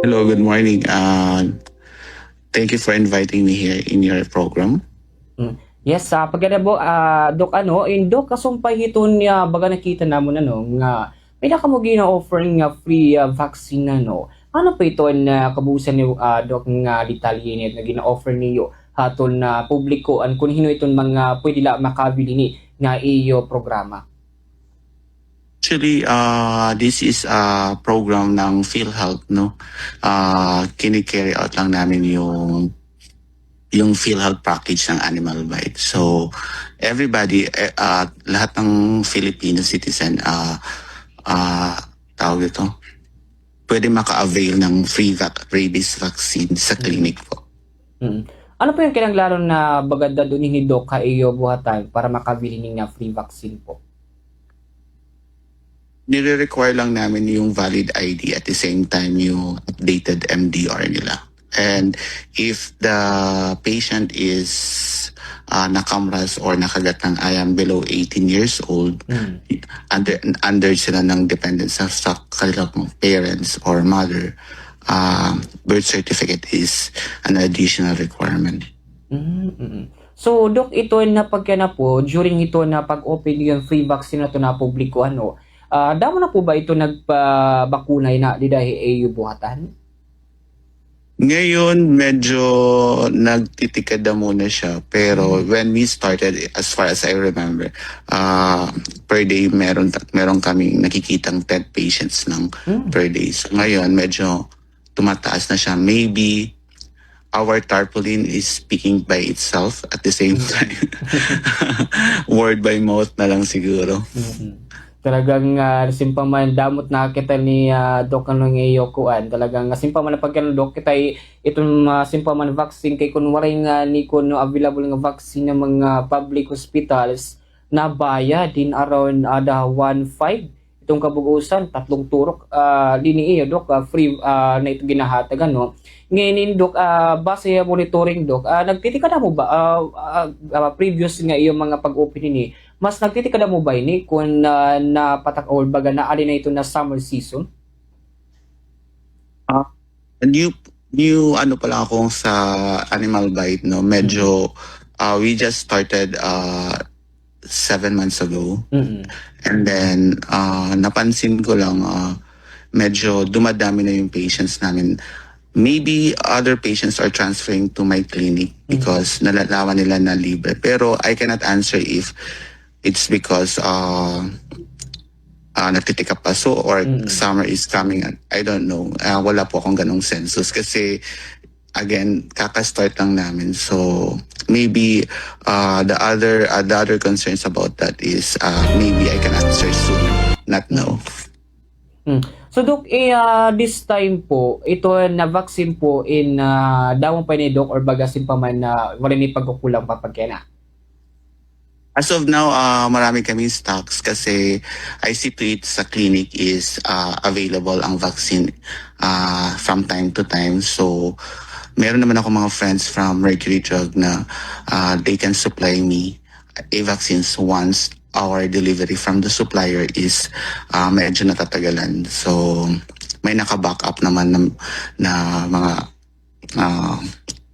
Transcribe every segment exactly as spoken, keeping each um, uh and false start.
Hello, good morning. Uh, thank you for inviting me here in your program. Mm. Yes, ah, pagkadabo, ah, Doc, ano, in Doc, kasumpay hiton nga, baga nakita namon, ano, nga may-ada kamo gina-offer nga free, ah, vaccine, ano. Ano pa iton, ah, kabuusan ni, ah, Doc, nga detalye ini nga gina-offer niyo haton, ah, publiko, an kun hin-o iton mga pwede la makabili ni nga iyo programa? Actually, ah, this is a program ng PhilHealth, no? Ah, kini-carry out lang namin yung, yung PhilHealth package ng Animal Bite. So, everybody, eh, ah, lahat ng Filipino citizen, ah, ah, tawag ito, pwede maka-avail ng free vac-, rabies vaccine sa clinic po. Mm. Ano po yung kinahanglanon na baga dad-on hini, Doc, ha iyo buhatan para makabili hini nga free vaccine po? Nire-require lang namin yung valid I D, at the same time yung updated M D R nila. And if the patient is, ah, nakamras or nakagat ng ayam below eighteen years old, under, under sila ng dependent sa, sa kanilang parents or mother, ah, birth certificate is an additional requirement. Mm, mm. So, Doc, ito na pagka na po, during ito na pag-open yung free vaccine na to na publiko, ano, ah, damo na po ba ito nagpabakuna na dida ha iyo buhatan? Ngayon, medyo nagtitikada muna siya. Pero when we started, as far as I remember, ah, per day, meron, meron kaming nakikitang ten patients lang per day. So, ngayon, medyo tumataas na siya. Maybe our tarpaulin is speaking by itself at the same time. Word by mouth na lang siguro. Mm-mm. Talagang, ah, simpa man, damo it nakita ni, ah, Doc, ano, nga iyo kuan. Talagang, ah, simpa man pagka, Doc, kita i-, iton, ah, simpa man vaccine kay kun waray ngani kuno available nga vaccine nga mga public hospitals, nabayad in around, ah, the one five. Iton kabug-osan, tatlong turok, ah, dinhi iyo, Doc, ah, free, ah, na ito ginahatag, ano. Ngayon, Doc, ah, base ha monitoring, Doc, ah, nagtitikada mo ba, ah, ah, ah, previous nga iyo mga pag-open ini, mas nagtitikada mo ba ini kun, ah, napatak-, or baga naadi na ito na summer season? Ah, new, new ano pa lang ako sa Animal Bite, no? Medyo, ah, we just started, ah, seven months ago. Mm-mm. And then, ah, napansin ko lang, ah, medyo dumadami na yung patients namin. Maybe other patients are transferring to my clinic because nalalaman nila na libre. Pero I cannot answer if it's because, ah, ah, nagtitikap paso or summer is coming. I don't know. Ah, wala po akong ganong census kasi, again, kaka-start lang namin. So, maybe, ah, the other, ah, the other concerns about that is, ah, maybe I can answer soon, not now. Hmm. So, Doc, eh, ah, this time po, ito na vaccine po in, ah, damo pa ini, Doc, or baga simpa man na wala ini pagkukulang pa pagkena? As of now, ah, marami kaming stocks kasi I see to it sa clinic is, ah, available ang vaccine, ah, from time to time. So, meron naman ako mga friends from Mercury Drug na, ah, they can supply me a vaccines once our delivery from the supplier is, ah, medyo natatagalan. So, may naka-backup naman na, na mga, ah,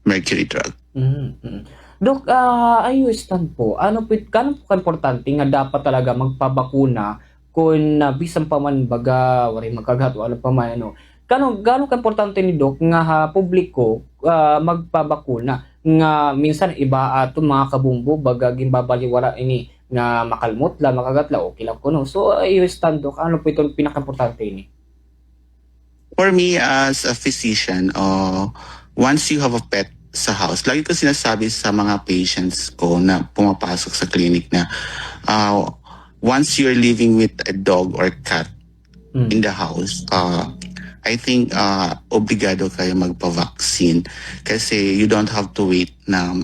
Mercury Drug. Mm, mm. Doc, ah, ha iyo stand po, ano po, gaano po kaimportante nga dapat talaga magpabakuna kun, ah, bisan pa man baga waray makagat o ano pa man, ano? Gaano, gaano kaimportante ni, Doc, nga ha publiko, ah, magpabakuna? Nga minsan iba aton mga kabombo, baga ginbabalewala ini nga makalmot la, makagat la, okay la kuno. So, ha iyo stand, Doc, ano po iton pinakaimportante ini? For me, as a physician, uh, once you have a pet sa house, lagi ko sinasabi sa mga patients ko na pumapasok sa clinic na, uh, once you're living with a dog or cat in the house, uh, I think, uh, obligado kayo magpa-vaccine kasi you don't have to wait na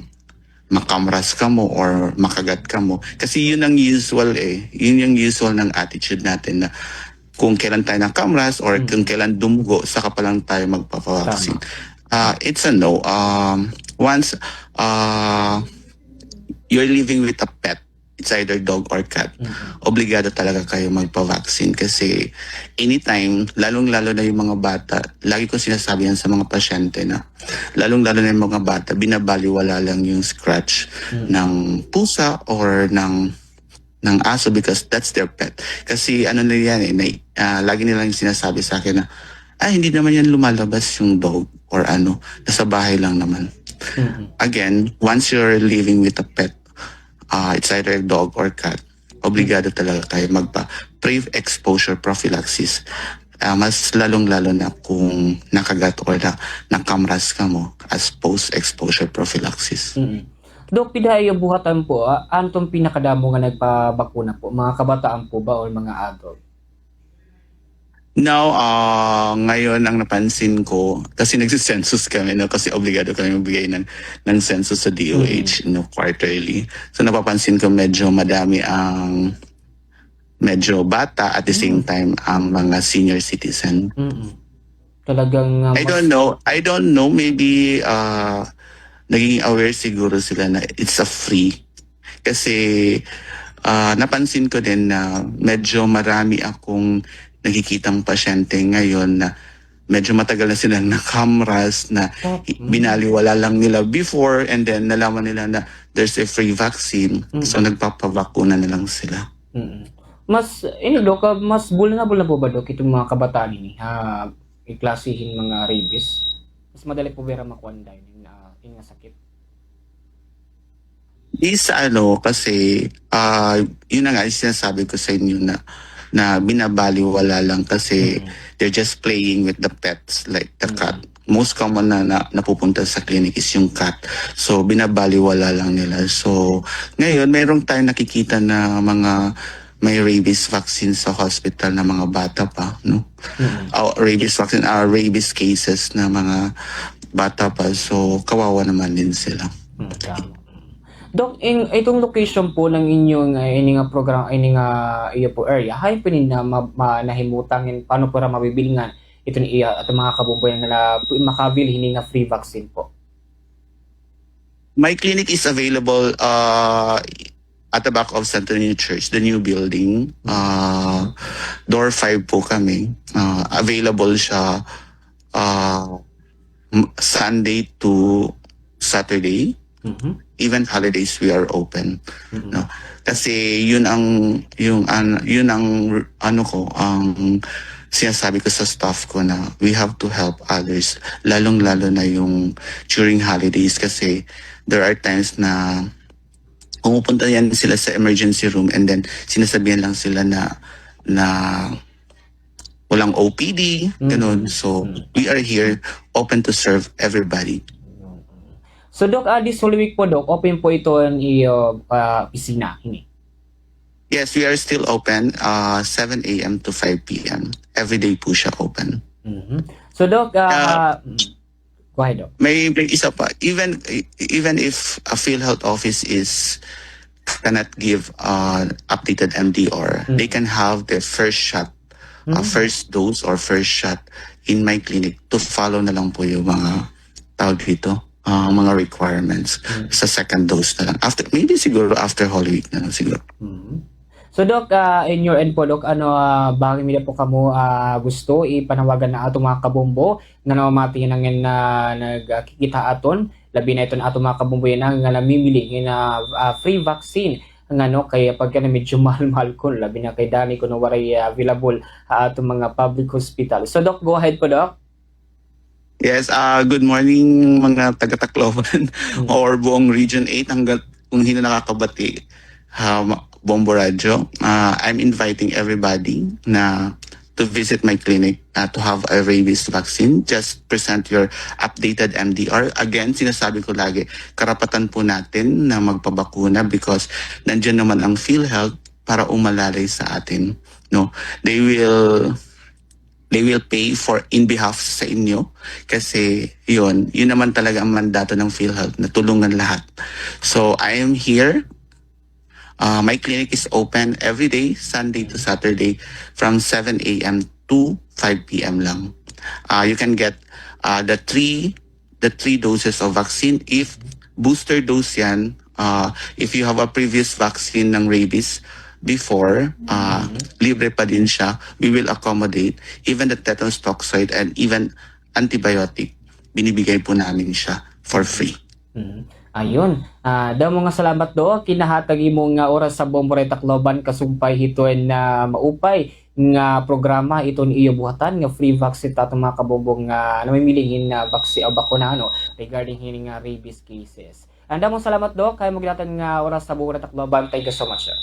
makamras kamo or makagat kamo. Kasi yun ang usual eh. Yun yung usual ng attitude natin na kung kailan tayo nakamras or kung kailan dumugo, saka pa lang tayo magpapavaccine. Tama. Ah, it's a no. Um, once, ah, you're living with a pet, it's either dog or cat. Obligado talaga kayo magpa-vaccine kasi anytime, lalong-lalo na yung mga bata, lagi ko sinasabi yan sa mga pasyente na, lalong-lalo na yung mga bata, binabaliwala lang yung scratch ng pusa or ng ng aso because that's their pet. Kasi ano na yan eh, na, ah, lagi nilang sinasabi sa akin na, "Ah, hindi naman yan lumalabas yung dog or ano, nasa bahay lang naman." Again, once you're living with a pet, ah, it's either a dog or cat, obligado talaga kayo magpa pre-exposure prophylaxis. Ah, mas lalong-lalo na kung nakagat or na, nakamras kamo as post-exposure prophylaxis. Dok, pida iyo buhatan po, ah, ano tong pinakadamo nga nagpabakuna po? Mga kabataan po ba or mga adult? Now, ah, ngayon ang napansin ko, kasi nagsisensus kami, no? Kasi obligado kami magbigay ng, ng census sa D O H, no, quarterly. So, napapansin ko medyo madami ang medyo bata, at the same time, ang mga senior citizen. Talagang, ah, I don't know. I don't know. Maybe, ah, naging aware siguro sila na it's a free. Kasi, ah, napansin ko din na medyo marami akong nakikitang pasyente ngayon na medyo matagal na silang nakamras na binaliwala lang nila before and then nalaman nila na there's a free vaccine. So, nagpapabakuna na lang sila. Mas, ini, Dok, ah, mas vulnerable na po ba, Dok, itong mga kabataan ini, ha, iklase hin mga rabies? Mas madali po ba hira makuan dayon, ah, ini nga sakit? Di sa ano, kasi, ah, yun na nga, yung sinasabi ko sa inyo na, na binabaliwala lang kasi they're just playing with the pets, like the cat. Most common na, na napupunta sa clinic is yung cat. So, binabaliwala lang nila. So, ngayon, mayroong tayong nakikita na mga may rabies vaccine sa hospital na mga bata pa, no? Oh, rabies vaccine, ah, rabies cases na mga bata pa. So, kawawa naman din sila. Dok, in, itong location po ng inyong, ah, ini nga program, ini nga iyo po area, hain po ini na ma-, ma-, nahimutang, paano po hira mabibilngan iton iya, aton mga kabomboyan nga na, maka-avail hini nga free vaccine po? My clinic is available, uh, at the back of Santo Niño Church, the new building. Uh, door five po kami. Uh, available siya, uh, m-, Sunday to Saturday. Even holidays, we are open. No? Kasi yun ang, yung, an-, yun ang, ano ko, ang sinasabi ko sa staff ko na we have to help others, lalong-lalo na yung during holidays kasi there are times na pumupunta yan sila sa emergency room and then sinasabihan lang sila na, na walang O P D, ganun. So, we are here, open to serve everybody. So, Doc, ah, this whole week po, Doc, open po ito ang iyo, ah, opisina, hini? Yes, we are still open, uh, seven A M to five P M. Every day po siya open. So, Doc, ah, mm, go ahead, Doc. May, may isa pa. Even, even if a PhilHealth office is, cannot give, uh, updated M D R, they can have their first shot, uh, first dose or first shot in my clinic to follow na lang po yung mga tawag dito, ah, mga requirements sa second dose na lang. After, maybe siguro after Holy Week na lang siguro. So, Doc, ah, in your end po, Doc, ano, ah, bangin may-ada po kamo, ah, gusto ipanawagan ha aton mga kabombo nga namamati ngan, ah, nagkikita ha aton, labi na iton aton mga kabombo yana nga namimili hin, ah, ah, free vaccine ngano kay pagka na medyo mahal-mahal kuno, labi na kay danay kuno waray, ah, available ha aton mga public hospital. So, Doc, go ahead po, Doc. Yes, ah, good morning, mga taga-Tacloban or buong Region eight, hanggat kung hin-o nakakabati ha ma-, Bombo Radyo. Ah, I'm inviting everybody na to visit my clinic, ah, to have a rabies vaccine. Just present your updated M D R. Again, sinasabi ko lagi, karapatan po natin na magpabakuna because nandiyan naman ang PhilHealth para umalalay sa atin, no? They will they will pay for in behalf sa inyo. Kasi, yun, yun naman talaga ang mandato ng PhilHealth, na tulungan lahat. So, I am here. Uh, my clinic is open every day, Sunday to Saturday, from seven A M to five P M lang. Uh, you can get, uh, the three the three doses of vaccine. If booster dose yan, Ah, if you have a previous vaccine ng rabies before, ah, libre pa din siya. We will accommodate even the tetanus toxoid and even antibiotic. Binibigay po namin siya for free. Ayun. Ah, damo nga salamat, Doc, kinahatag imo nga oras sa Bombo Ray Tacloban, kasumpay hito nga maupay nga programa iton iyo buhatan nga free vaccine ta aton mga kabombo nga namimiling hin, ah, vaccine o bakuna, ano, regarding hini nga rabies cases. Damo nga salamat, Doc, kay imo ginhatag nga oras sa Bombo Ray Tacloban. Thank you so much, sir.